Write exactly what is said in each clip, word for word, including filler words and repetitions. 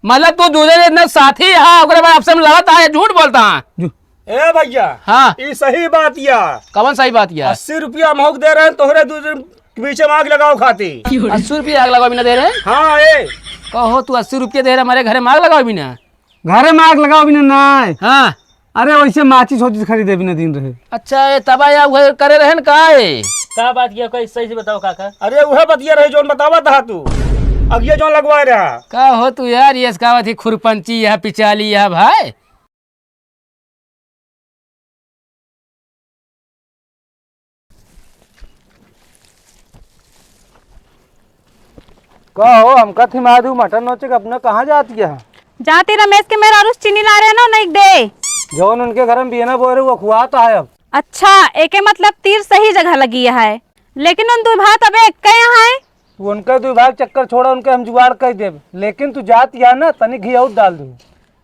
मतलब तू दूसरे दिन साथी है, ओकरे बाद आपसे हम लड़त है, झूठ बोलता है। ए भैया, हाँ। ई सही बात या। कवन सही बात या? अस्सी रुपया महूक दे रहे हैं, तोहरे दू दिन के बीच में आग लगाओ खाती। अस्सी रुपया आग लगाओ बिना दे रहे? हाँ, ए। कहो तू अस्सी रुपया दे रहे, हमारे घरे में आग लगाओ बिना? घरे में आग लगाओ बिना ना। हाँ। अरे वैसे माचिस होचिस खरीदे बिना दिन रहे। अच्छा, ये तबा या उहे करे रहन का है? का बात किया, कोई सही से बताओ काका। अरे उहे बतिया रहे जौन बतावा था तू, अगिया जौन लगवाए रहा। का हो तू यार, ये इसका बात ही खुरपंची, यह पिचाली, यह भाई। का हो, हमका थिमा दू मटन नोचे के अपना कहाँ जाती है? जाती रमेश के मेहरारू से चीनी ला रहे ना, नहीं दे। जौन उनके घर में बियना बोए रहे, वो खुआता है अब। अच्छा, एके मतलब तीर सही जगह लगी है, लेकिन उन दू भाई तबे एक यहाँ है। तू उनके दू भाई चक्कर छोड़ा, उनके हम जुगाड़ कर देब, लेकिन तू जाती है ना, तनी घी और डाल दू।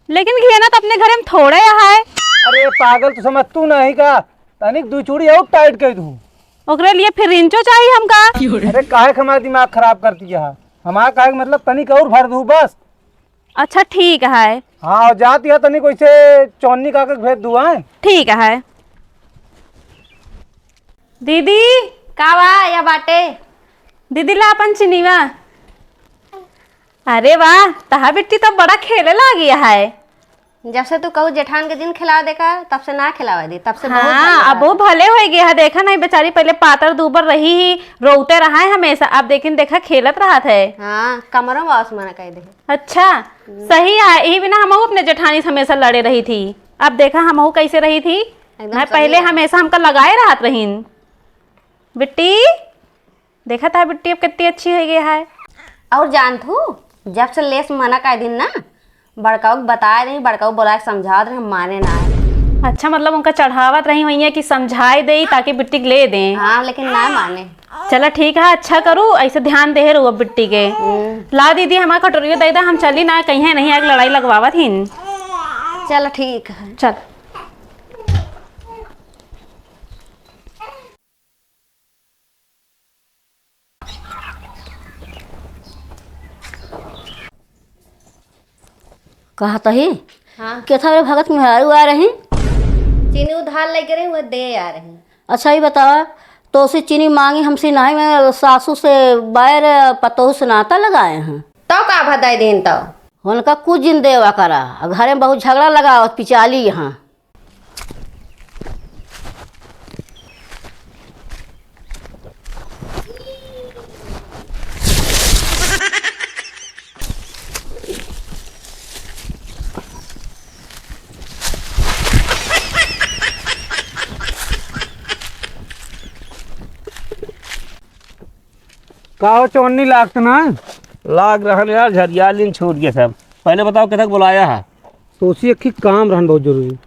लेकिन घियना तो अपने घरे में थोड़े है। अरे पागल, तू समझ तू नहीं का? तनिक दू चूड़ी और टाइट कर दूँ। ओकरे लिए फिर रिंचो चाहिए हमका। अरे काहे के हमारा दिमाग खराब करती है? हमारा काहे के मतलब तनिक और भर दूँ बस। अच्छा ठीक है। हाँ, और जाती है तनिक वैसे चौन्नी काका के भेज दूँ, हैं? ठीक है। दीदी, का बा या बाटे? दीदी ला अपन चिनीवा। अरे वाह, तहा बिट्टी तो बड़ा खेले लागी है। जब से तू कहू जेठान के जिन खिलावे देखा, तब से ना खिलावे दी, तब से बहुत हाँ, भले अब वो बा। भले हो गया है। देखा नहीं बेचारी, पहले पातर दूबर रही ही, रोते रहा है हमेशा। अब देखिन देखा खेलत रहत है। हाँ, कमरो में आसमान कह दे। अच्छा, हम्म। सही है। यही बिना हमहू अपने जेठानी से हमेशा लड़े रही थी। अब देखा हमहू कैसे रही थी। एकदम मैं सही पहले है। हमेशा हमका लगाए रहत रहीन। बिट्टी, देखा था बिट्टी अब कितनी अच्छी हो गई है। और जानत हूँ, जब से लेस मना कर दिन ना, बड़काऊ के बताए रही, बड़काऊ बोला के समझात रही, हम माने ना है। अच्छा, मतलब उनका चढ़ावत रही हुई है कि समझाए दे ताकि बिट्टी के ले दें। हाँ, लेकिन ना माने। चला ठीक है, अच्छा करू, ऐसे ध्यान दे रहू अब बिट्टी के। हम्म। ला दीदी, हमार कटोरियो दे दा, हम चली ना, कहीं है नहीं आग लड़ाई लगवावत हिन। चल ठीक है। चल। कहत ही? हाँ। केथा रे भगत मेहरारू आ रही? चीनी उधार लेके रही, वह दे आ रही। अच्छा, ये बतावा, तो उसे चीनी मांगी हमसे नहीं, मैं सासू से बैर पतोहू से नाता लगाए हैं। तो का भदाई दिन तो? उनका कुछ जिन देवा करा, घरे में बहुत झगड़ा लगावत पिचाली यहाँ। का हो चवन्नी, लागत ना? लाग रहन यार, झरिया लीन छूट गया सब। पहले बताओ, किधर बुलाया है? तो उसी एक ही काम रहन बहुत जरूरी।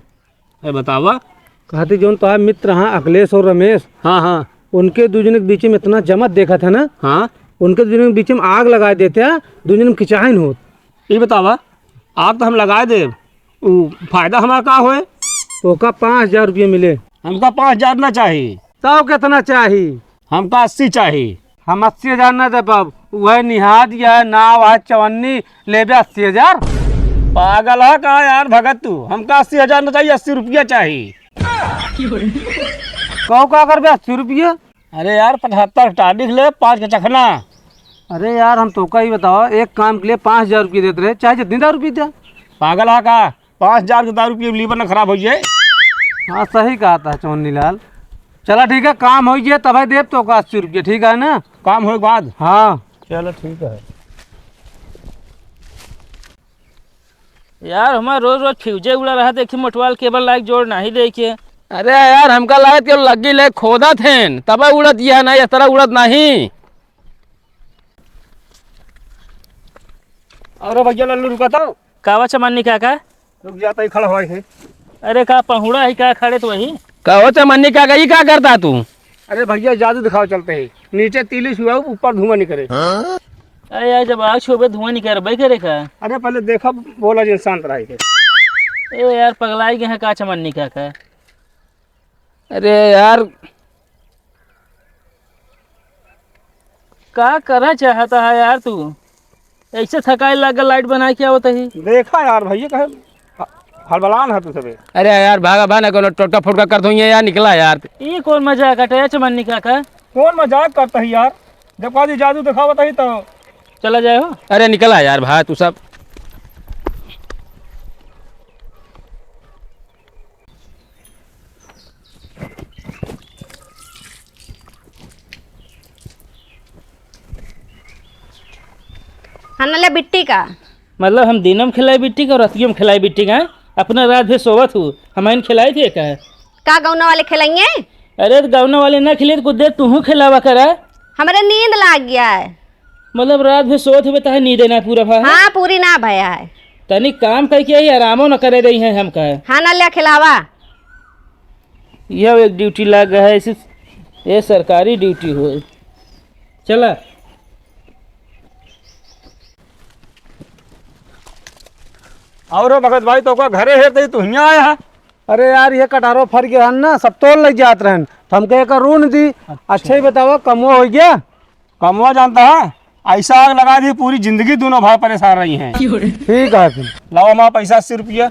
ए, बतावा। कहती जौन तोहार मित्र हाँ अखिलेश और रमेश, हाँ, हाँ। उनके दू जने के बीच में इतना जमत देखा था ना, हाँ। उनके दू जने के बीच में आग लगा देते हैं, दू जने में किचाइन होत। ई बतावा, आग तो हम लगाए देब, उ फायदा हमारा का होए? तोका पाँच हजार रुपये मिले। हमका पाँच हजार ना चाही। तब कितना चाही? हमका अस्सी चाही। हम अस्सी हजार ना दे पाब। वह निहाद यह नाव है चवन्नी, लेबे अस्सी हजार? पागल है का यार भगत तू? हमका अस्सी हजार ना चाहिए, अस्सी रुपया चाही। कहू का करबे अस्सी रुपया? अरे यार, पचहत्तर टाडिक ले, पाँच के चखना। अरे यार, हम तोका ही बताओ, एक काम के लिए पाँच हजार रुपये देते रहे, चाहे जितनी दारू पी दे। पागल है का? पाँच हजार के दारू पिए लीवर ना खराब हो जाए। हाँ, सही कहा था चौन्नी लाल। चला ठीक है, काम हो जाए तब देब तोका अस्सी रुपये, ठीक है ना? काम होए के बाद? हाँ। चलो ठीक है। यार, हमार रोज रोज फ्यूजे उड़ा रहा, देखी मोटवाल केबल लाइट जोड़ नाही देखे। अरे यार, हमका लागत के लग्गी ले खोदत हेन, तबे उड़त यह ना, इस तरह उड़त नहीं। अरे भैया लल्लू, रुका तो। कावा चमन्नी काका? रुक जा, तई खड़ा हुआ है। अरे का पहुड़ा है का खड़े तो वही? का हो चमन्नी काका, ई का करता तू? अरे भैया, जादू दिखाओ चलते हैं। नीचे तीली छुआओ, ऊपर धुआं निकले। अरे यार, जब आग छुबे धुआं निकलबे करे का? अरे पहले देखो, बोला जिन शांत रहा के। ए यार, पगलाई गए हैं का चमन्नी काका? अरे यार, का करना चाहता है यार तू? ऐसे थकाई लग गल, लाइट बनाए के आवत ही। देखा यार भैया, कहे हड़बड़ान है तू सबे। अरे यार, भागा, भाग ना, कोनो टोटका फोटका कर दूंगे यार, निकला यार। ये कौन मजाक हटे चमन्नी काका? कौन मजाक करता है यार? जब कहा जादू दिखावत ही तो चला जाए हो। अरे निकला यार, भाग तू सब। हाँ, नले बिट्टी का। मतलब हम दिनम खिलाई बिट्टी का और रतियम खिलाई बिट्टी का? अपना रात भर सोवत हूँ, हम खिलाई थे का? का गौना वाले खिलाइए? अरे तो गौना वाले ना खिले तो कुछ देर तू खिलावा करा। हमरे नींद लाग गया है। मतलब रात भर सोवत हुए तहे नींद ना पूरा भा है? हाँ, पूरी ना भया है। तनी काम करके आई, आरामो न करे रही है हमका। हाँ, नले खिलावा। यह एक ड्यूटी लाग है, इसी ये सरकारी ड्यूटी हो। चला। और भगत भाई, तो का घरे हेर दे, तू हियाँ आया है? अरे यार, ये कटारो फर गया है ना, सब तोड़ लग जात रहन, तो हमके एक रून दी। अच्छा। अच्छा ही बतावा, कमवा हो गया? कमवा जानता है, ऐसा आग लगा दी, पूरी जिंदगी दोनों भाई परेशान रही हैं। ठीक है फिर। लाओ हमारा पैसा अस्सी रुपया।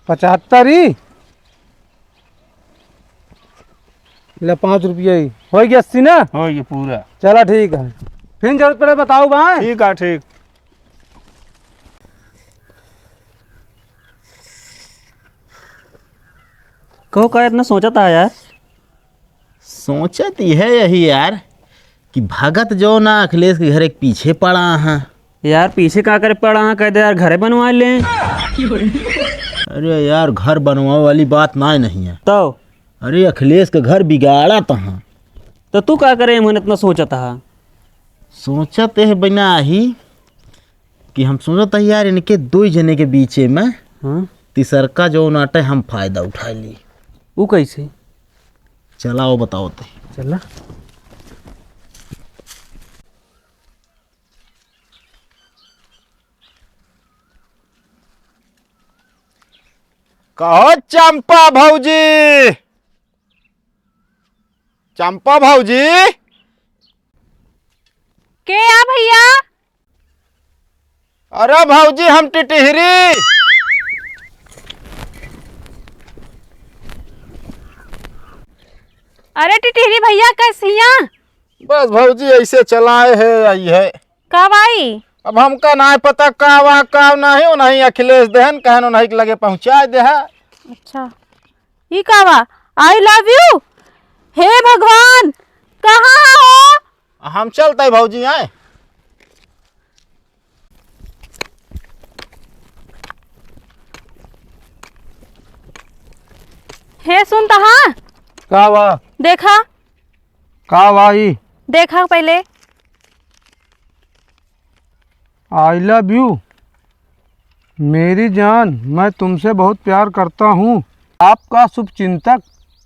पचहत्तर ही। ले, पाँच रुपया ही। हो गया अस्सी ना? हो गया पूरा। चला, ठीक है। फिर जरूरत पड़े, बताओ भाई। ठीक है, ठीक। कहो, का इतना सोचा था यार? सोचत यह यही यार कि भगत जो ना अखिलेश के घरे के पीछे पड़ा है। यार, पीछे का करे पड़ा है? कह दे यार, घरे बनवा ले। अरे यार, घर बनवावे वाली बात ना नहीं है। तो? अरे, अखिलेश के घर बिगाड़ा तहाँ। तो तू का करे मन इतना सोचत हा? सोचत है बिना ही कि हम सोचत है यार, इनके दो जने के बीचे में हाँ? तीसरका जो नाटे हम फायदा उठा ली। ऊ कैसे? चला, वो बताओ ते। चला। कहो चंपा भौजी, चंपा भौजी। के आ भैया? अरे भौजी, हम टिटिहरी। अरे टिटिहरी भैया, कैसिया? बस भौजी, ऐसे चलाए है, आई है। का भाई? अब हमका ना पता का वा, का नहीं, वो नहीं अखिलेश देहन, कहन वो नहीं के लगे पहुँचा दे है। अच्छा, ई का वा? I love you। हे भगवान, कहाँ हो? हम चलते भौजी आए। हे सुन तहा। का बा? देखा। का बा ई? देखा पहले। I love you, मेरी जान, मैं तुमसे बहुत प्यार करता हूँ। आपका शुभचिंतक।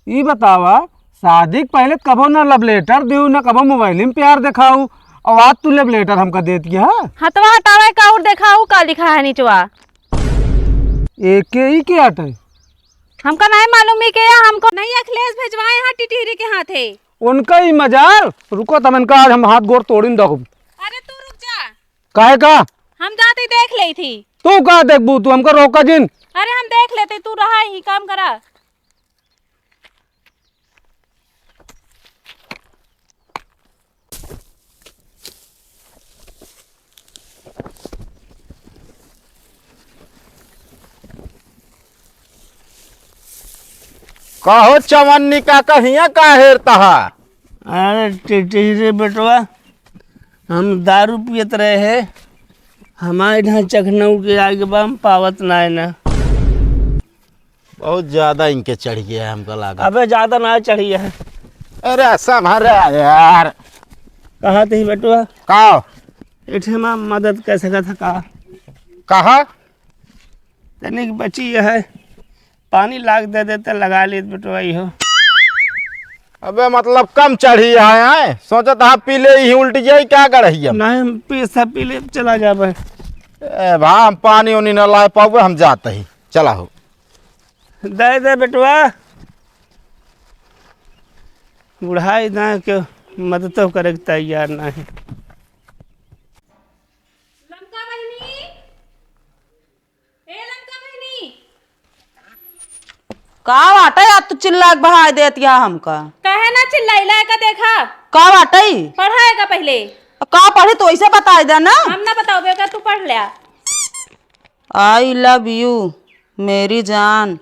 ई बतावा, शादी के पहले कबो ना love letter दियो, ना कबो मोबाइल में प्यार दिखाऊ, और आज तू love letter हमका देत गया है? हथवा हटावे का और देखाऊ का लिखा है निचवा? एके ही के हटे? हमका नहीं मालूम ही के, हमको नहीं अखिलेश भेजवाए हैं टिटिहरी के हाथे। उनका ही मजाल, रुको तमन का आज हम हाथ गोड़ तोड़िन दहु। अरे तू रुक जा। काहे का? हम जाते ही देख लेई थी। तू का देखबू? तू हमका रोका जिन। अरे हम देख लेते, तू रहा ही काम करा। कहो चवन्नी काका, हियाँ का हेरता हा? अरे टिटिहरी बेटवा, हम दारू पियत रहे है, हमारे यहाँ चखना उठ के आगे बा, हम पावत ना है ना। बहुत ज्यादा इनके चढ़ गया है, हमका लागा। अबे ज्यादा ना चढ़ी है। अरे संभर यार। कहा थे बेटवा? का? एठे मा मदद कर सकत है का? कहा? तनिक बची है, पानी लाग दे देते, लगा लेत बेटवा इहो। अबे मतलब कम चढ़ी है, हैं? सोचत हा पी ले ही उल्टी जाई क्या गड़हिया? नहीं, हम पी, सब पी ले, चला जाबे। ए भा, हम पानी उनी न लाए पाबे, हम जाते ही। चला हो। दे दे बेटवा। बुढ़ाई ना के मदद तो करे के तैयार नाही। लंका बहिनी, ए लंका बहिनी। का बाटे, आज तू चिल्ला के बहाय देत या हमका? काहे ना चिल्लाइला, एका देखा। का बाटे? पढ़ा एका पहिले। का पढ़ी तू ऐसे बताई दे ना। हम ना बताओ बेटा, तू पढ़ ले। I love you मेरी जान,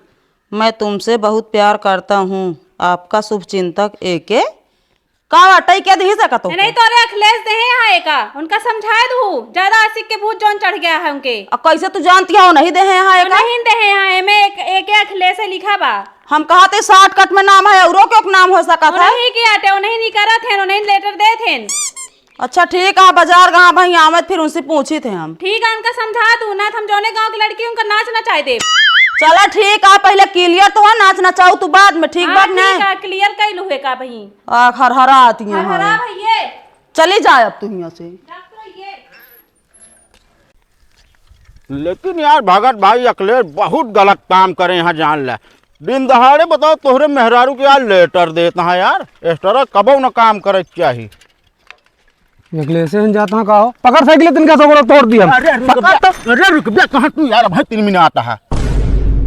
मैं तुमसे बहुत प्यार करता हूँ, आपका शुभचिंतक एके। का बाटे, के दिही सकत हो? नहीं, तोरे अखिलेश देहे हैं एका, उनका समझाए दू, ज्यादा आशिक के भूत जौन चढ़ गया है उनके। अब कैसे तू जानती हो नहीं देहे हैं एका? नहीं देहे हैं, एमे एक, एके अखिलेश लिखा बा। हम कहत ही shortcut में नाम है, औरो के नाम हो सकत है? नहीं के आटे, नहीं निकरत हैं, नहीं letter देत हैं। अच्छा ठीक है, बाजार गवा भाई आवत, फिर उनसे पूछित है हम। ठीक है, उनका समझा दू ना, हम जौने गाँव की लड़की उनका नाच नचाए देब। चला ठीक है, पहिले clear तो हो, नाच नचाऊ तू बाद में, ठीक हाँ, बात ठीक नहीं? है, clear कई लुहे का बहिन। आ, हर हरा आती हैं हर हरा हमारे। भैये। चली जाए अब तू यहाँ से। जात रहिए। लेकिन यार भगत भाई अखिलेश बहुत गलत काम करे हैं, जान ले। दिन दहाड़े बताओ तोहरे मेहरारू के यार letter देता है यार, इस तरह कबो न काम करे के चाही। अखिलेश से जाता हूँ, का हो? पकड़ साइकिल, तिनका सगड़ो तोड़ दिया। अरे रुक पकड़ बे, तो। अरे रुक बे, कहाँ तू यार भाई तीन मिनट आता है।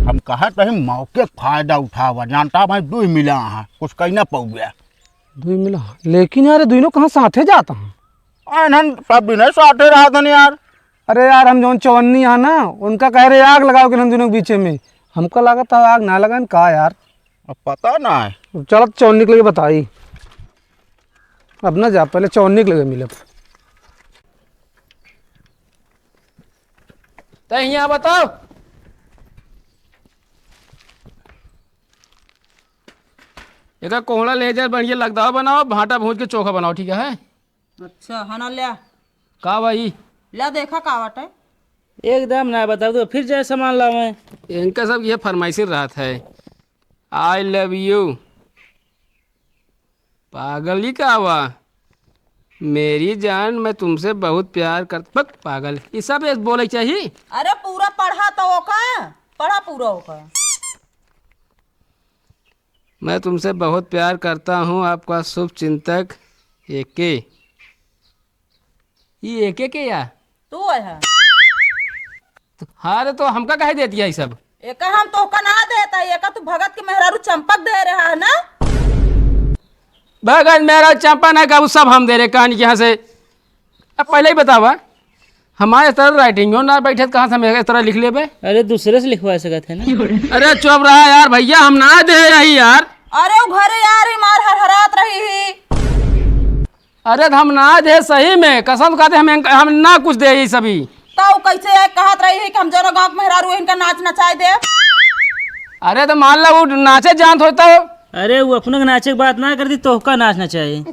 हम कहा तही मौके फायदा उठावा, जानता भाई दुई मिला है, कुछ कही ना पाऊ बे। दुई मिला, लेकिन यार दुइनों कहाँ साथे जाता है? आ, इन्हन सब दिन साथे रहत हन यार। अरे यार, हम जौन चवन्नी है ना, उनका कह रहे आग लगाओ कि हम दोनों के बीचे में। हमका लागत है आग ना लगान का यार। अब पता ना है। चलत चवन्नी के लगे बताई। अब ना जा, पहले चवन्नी के लगे मिलब। तै हियाँ बताओ। एका कोहड़ा ले जा, बढ़िया लगदावा बनाओ, भाटा भूज के चोखा बनाओ, ठीक है? अच्छा, हाँ ना, ल्या। का भाई? ल्या, देखा का बाटे। एकदम ना बताओ तो फिर जाए सामान लावे। इनका सब ये फरमाइशी रहत है, I love you। पागल ही का हुआ? मेरी जान, मैं तुमसे बहुत प्यार कर, बक, पागल, ये सब ये बोले चाहिए? अरे पूरा पढ़ा तो ओका, पढ़ा पूरा ओका। मैं तुमसे बहुत प्यार करता हूँ, आपका शुभ चिंतक एके। ई एके के या? तू है। हाँ रे, तो हमका काहे देत या ई सब? एका हम तोहका ना देत है, एका तू भगत के मेहरारू चंपक दे रहा है ना? भगत मेहरारू चंपा ना का, उ सब हम दे रहे कहानी के यहाँ से। अब पहले ही बतावा, हमारे इस तरह राइटिंगो ना बैठे, कहाँ से हम इस तरह लिख लेबे? अरे, दूसरे से लिखवा सकत है ना। अरे, चुप रहा यार भैया, हम ना दे रही यार। अरे, उ घरे यार, ही मार हरहरात रही ही। अरे, तो हम ना दे सही में, कसम खाते हम, हम ना कुछ दे ई सभी। तो उ कैसे है कहत रही है कि हम जौनो गाँव के मेहरारू है, इनका नाच नचाए दे? अरे, तो मान लो उ नाचे जानत होता हो। अरे, उ अपने के नाचे के बात ना करती, तोहका नाच नचाए।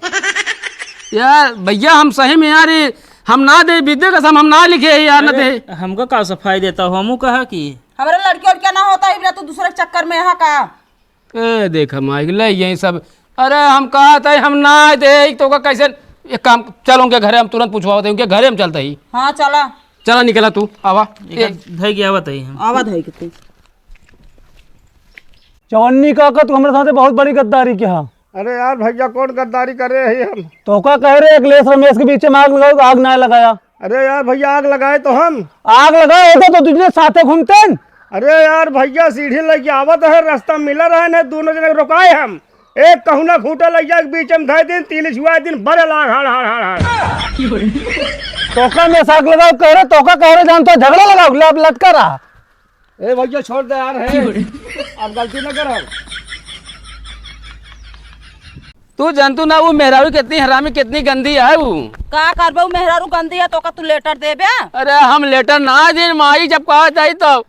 यार भैया, हम सही में यार, ई हम ना दे, विद्या कसम, हम ना लिखे ही यार, ना अरे, दे। हमका का सफाई देता हो, हमू कहा कि हमरे लड़की उड़किया ना होता, इबरा तू दूसरे के चक्कर में यहाँ का? ए, देख माइक, ले यही सब। अरे, हम कहत है, हम ना दे, तो का कैसे? एक काम, चल उनके घरे, हम तुरंत पूछवावत है, उनके घरे हम चलते ही। हाँ, चला। चला, निकला तू, आवा। एक ए, धई के आवत है हम। आवा धई के तू। चवन्नी काका, तू हमरे साथे बहुत बड़ी गद्दारी किहा। अरे यार भैया, कौन गद्दारी करे ही हम? तोहका कह रहे अखिलेश रमेश के बीचे में आग लगाओ, आग ना लगाया। अरे यार भैया, आग लगाए तो हम। आग लगाए होते तो तुझे साथे घूमते न। अरे यार भैया, सीढ़ी लइके आवत है, रास्ता मिला रहे न, दोनों जने रुकाए हम। एक कहूना खूंटा लइके बीच में धर दिन, तीली छुआ दिन, बड़े लाग हाड़, हाड़, हाड़, हाड़। तोका में साग लगाओ कह रहे, तोका कह रहे, जान तो झगड़ा लगाओ, लब लटका रहा। ए भैया, छोड़ दे यार, है। अब गलती न करब। तू जानतू ना, वो मेहरारू कितनी हरामी, कितनी गंदी है वो। का करबे, वो मेहरारू गंदी है, तो का तू लेटर देबे? अरे, हम लेटर ना देन, माई जब कहा जाई तो।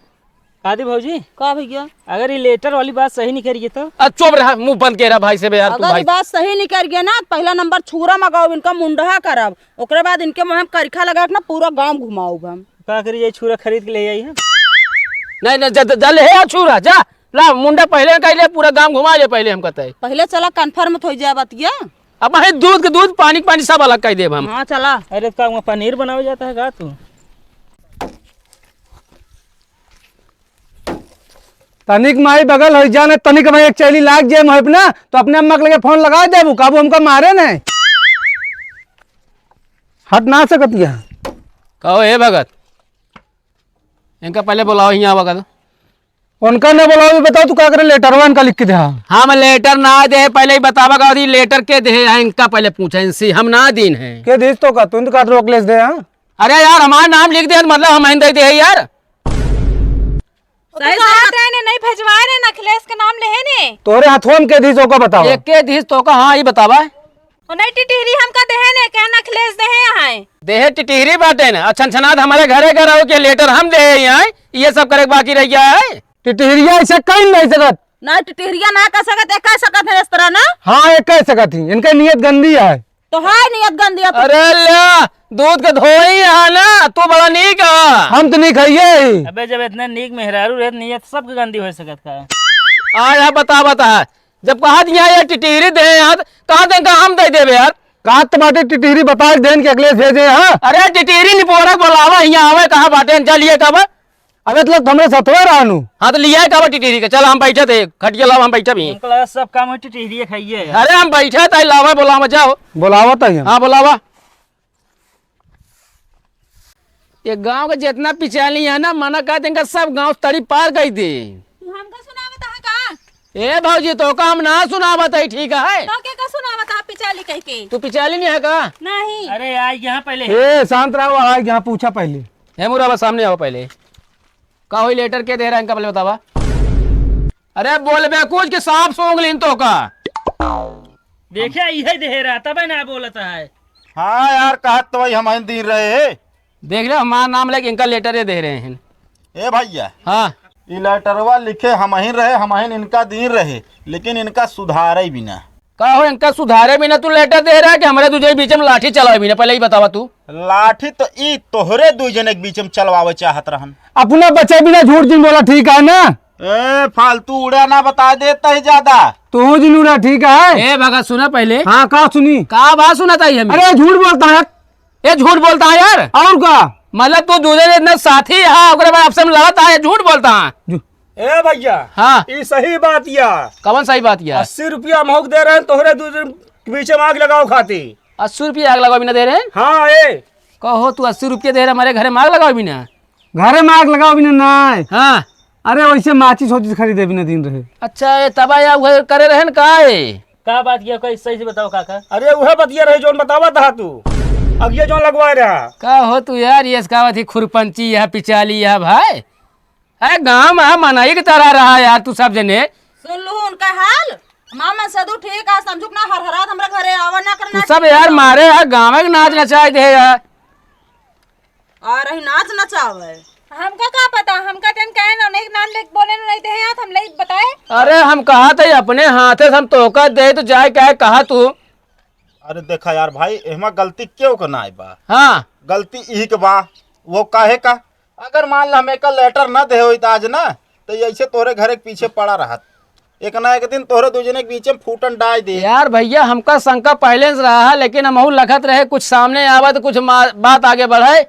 का दी भौजी? का भैया? अगर ये लेटर वाली बात सही निकल गई तो? आ, चुप रहा, मुंह बंद के रहा भाई से बे यार, तू अगर भाई। ये बात सही निकल गई ना, पहला नंबर छुरा मंगाओ, इनका मुंडहा करब, ओकरे बाद इनके मुंह में करिखा लगा के ना पूरा गांव घुमाओ हम। का करी, ये छुरा खरीद के ले आई हम। नहीं, नहीं, जा, जा, जा, ले आ छुरा, जा। ला, मुंडा पहले कह ले, पूरा गांव घुमा ले पहले, हम कहते हैं। पहले चला, confirm तो हो जाए बतिया। अब भाई, दूध के दूध, पानी के पानी, सब अलग कह देब हम। हाँ, चला। अरे, का वहाँ पनीर बनावे जाता है का तू? तनिक माई बगल हो जाने, तनिक भाई एक चैली लाग जाए मुँह पे ना, तो अपने अम्मा के लगे फोन लगा देबू, काबू हमका मारे नहीं। हट ना सकत यहाँ। कहो, ए भगत, इनका पहले बुलाओ, यहाँ आवा कर। उनका ना बुलाओ, ये बताओ, तू का करे, लेटरवा इनका लिख के दे। हाँ, हम लेटर ना दे, पहले ही बतावा का, लेटर के दे है, इनका पहले पूछा इनसे, हम ना दीन है। के दीस तो का, तू इनका रोक लेस दे, हाँ? अरे यार, हमारा नाम लिख दे, मतलब हम दे दे यार। सही सही बात है ने, नहीं भेजवाए ने, अखिलेश के नाम लेहे ने। तोहरे हथवा में के दीस ओका बतावा। एक के दीस तो का, हाँ, ई बतावा। ओ नहीं, टिटहरी हमका देहे ने, कहना अखिलेश देहे यहाँ। देहे टिटहरी बाटे ने, अच्छा छनाद हमारे घरे घर आओ के लेटर हम देहे यहाँ, ये सब करे के बाकी रह गया है। टिटहरिया ऐसे कहीं नहीं सकत। ना टिटहरिया ना कह सकत, ये कह सकत है इस तरह ना। हाँ, ये कह सकत ही, इनका नियत गंदी है। तो है नियत गंदी है तो। अरे ल्या, दूध के धोई है ना, तू बड़ा नीक है। हम तो नहीं खाइए ही। अबे जब इतने नीक मेहरारू रहे, नियत सबके गंदी हो सकत का? आज है बता बता, जब कहा दिया ये टिटहरी दे यार, कहा दे का हम दे देबे यार। कहा तो बाटे टिटहरी बता देन के अखिलेश भेजे, हाँ। अरे टिटहरी निपोरा बोलावा, यहाँ आवे, कहा बाटे, चलिए कब? अबे, तो लोग हमरे सतवे रहनु। हाँ, तो लिया है का बा टिटहरी के? चल, हम बैठे थे, खटिया लावा, हम बैठे भी। हमको लगा सब काम है टिटहरी खाइए है। अरे, हम बैठे थे, लावा, बोलावा, जाओ। बोलावा तो ही हम। हाँ, बोलावा। ये गांव के जितना पिचाली है ना, मना कर देंगे, सब गांव तड़ी पार कर दे। तू हमका सुनावत है का? ए भौजी, तो का हम ना सुनावत है, ठीक है? तो के का सुनावत है पिचाली कह के? तू पिचाली नहीं है का? नहीं। अरे, आ यहाँ पहले। ए, शांत रहो, आ यहाँ पूछा पहले। हे मुराबा, सामने आओ पहले। का होई लेटर के दे रहा है इनका, पहले बतावा। अरे बोलबे कुछ कि सांप सूंघ लीन तो का। देखे, इहे दे रहा, तबे ना बोलत है। हाँ यार, कहत तो वही हम दीन रहे। देख रहे, हमारा नाम लेके इनका लेटर ये दे रहे हैं। ए भैया, हाँ। ई लेटरवा लिखे हमहिन रहे, हमहिन इनका दीन रहे, लेकिन इनका सुधारे बिना। का हो, इनका सुधारे बिना तू लेटर दे रहा है कि हमारे तुझे बीच में लाठी चलावे बिना? पहले ही बतावा तू। लाठी तो ई तोहरे दू जने के बीच में चलवावे चाहत रहन। अपना बचे बिना झूठ जिन बोला, ठीक है ना? ए, फालतू उड़ा ना बता देता है ज्यादा। तू जिन उड़ा, ठीक है? ए भगत, सुना पहले। हाँ, का सुनी? का बात सुना ताई हमें? अरे, झूठ बोलता है। ये झूठ बोलता है यार। और का? मतलब तू दूसरे इतना साथी है, ओकरे बाद आपसे में लड़ता है, झूठ बोलता है। झू- ए भैया, हाँ। ई सही बात या। कवन सही बात या? अस्सी रुपया महूक दे रहे हैं तोहरे दू दिन के बीच में आग लगाओ खाती। अस्सी रुपया आग लगाओ बिना दे रहे हैं? हाँ, ए। कहो तू अस्सी रुपया दे रहे हमारे घरे में आग लगाओ बिना? घरे में आग लगाओ बिना ना। हाँ। अरे वैसे माचिस होचिस खरीदे बिना दिन रहे। अच्छा, ये तबा या उहे करे रहन का है? का बात किया, कोई सही से बताओ काका। अरे उहे बतिया रहे जौन बतावा था तू, अगिया जौन लगवाए रहा। का हो तू यार, ये का बात है, खुरपंची या पिचाली या भाई, है गांव में मनाई की तरह रहा यार तू सब जने। सुन लू उनका हाल, मामा सदू ठीक है, समझुक ना हर हरात हमरा घरे आवा ना करना तू सब यार। मारे यार गांव के नाच नचाए दे यार। आ रही नाच नचावे। हमका का पता, हमका तेन कहे ना, नहीं नाम लेके बोले ना, नहीं देहे हाथ, हम ले बताए। अरे हम कहा थे अपने हाथे से हम तोहका दे तो जाए क्या कहा तू? अरे देखा यार भाई, एहमा गलती केहू के नाई बा। हाँ। गलती इही के बा। वो काहे का? अगर मान ला हम एका लेटर ना दे होइत आज ना, तो ये ऐसे तोहरे घरे के पीछे पड़ा रहत। एक ना एक दिन तोहरे दू जने के बीच में फूटन डाल दे। यार भैया, हमका शंका पहले से रहा है, लेकिन हमहू लखत रहे कुछ सामने आवा तो कुछ मा-, बात आगे बढ़े।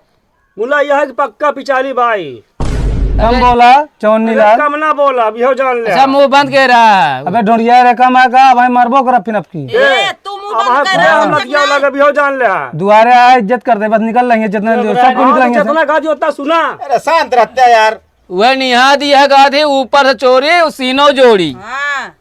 मुला यह कि पक्का पिचाली बाई। कम अबे बोला, चौन्नी अरे लाल। कम ना बोला, अभी हो जान ले। अच्छा, मुंह बंद के रहा। अबे ढोंढिया रे कम आ का, भाई मरबो कर फिन अबकी। ए, तू मुंह अब बंद हम कर, हम हम लगिया लगा, अभी हो जान ले। दुआरे आए, इज्जत कर दे, बस निकल लेंगे, जितना सब कोई निकलेंगे। जितना गा दियो, उतना सुना। अरे शांत रहते हैं यार। वह निहा दिया गा थे, ऊपर से चोरी, सीनो जोड़ी। हाँ।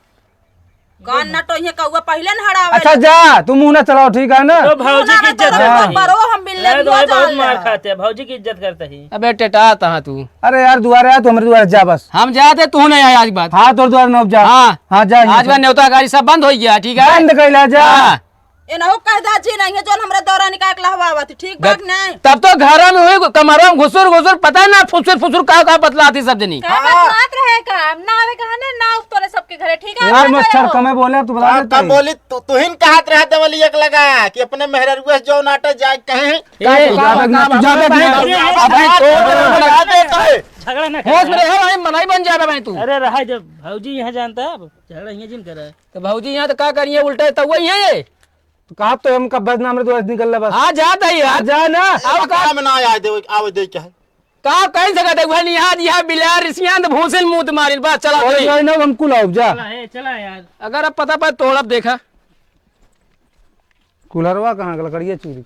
कान ना टोइहे कौआ पहिले न हड़ावे अच्छा लगे। जा, तू मुंह ना चलाओ, ठीक है ना? तो भौजी की इज्जत करता ही। बरो हम मिलने रहे दो, बहुत मार खाते हैं, भौजी की इज्जत करता ही। अबे टेटा तहाँ तू। अरे यार, दुआरे आ, तू हमारे दुआरे जा बस। हम जाते, तू नहीं आया आज बात। हाँ, तोर दुआरे नौब जा। हाँ। हाँ, जा, आज बात न्योता गाड़ी सब बंद हो गया, ठीक है? बंद कैला जा। हाँ। एनहु कह दा जी नहीं है, जोन हमरा दौरा निकाल के लहवावत, ठीक बात नहीं। तब तो घर में हुई, कमरा में घुसुर घुसुर, पता है ना, फुसुर फुसुर का, का बतलाती सब जनी। का बतलात रहे का? हम ना आवे कहा ना, ना उतरे सबके घरे, ठीक है? यार, मच्छर कमे बोले, तू बता देते। कम बोली, तू, तू ही न कहत रहे देवली एक लगा कि अपने मेहररुआ से जो नाटे जाए कहे। ए, का ज्यादा का, ज्यादा का, का, का, अबे तो लगा देता है। झगड़ा ना होश में रहे भाई, मनाई बन जाबे भाई तू। अरे रहा जब भौजी यहाँ जानता है, अब झगड़ा यहाँ जिन करे। तो भौजी यहाँ तो का करिए, उल्टा तो वही है ये। तो कहा तो हम कब बदनाम रे, तू आज निकल ले बस। हाँ, जाता ही है। हाँ, जा ना। और का? काम ना आए दे, आवे दे क्या है? का कह सकत है, वह निहा दिया बिलार, रिसियान तो भूसिल मुंह मारिल, बस चला और कोई। नहीं ना, हम कुल आओ, जा। चला, ए, चला यार। अगर अब पता पर तोड़, अब देखा। कुल्हरवा कहाँ का लकड़िया चूरी?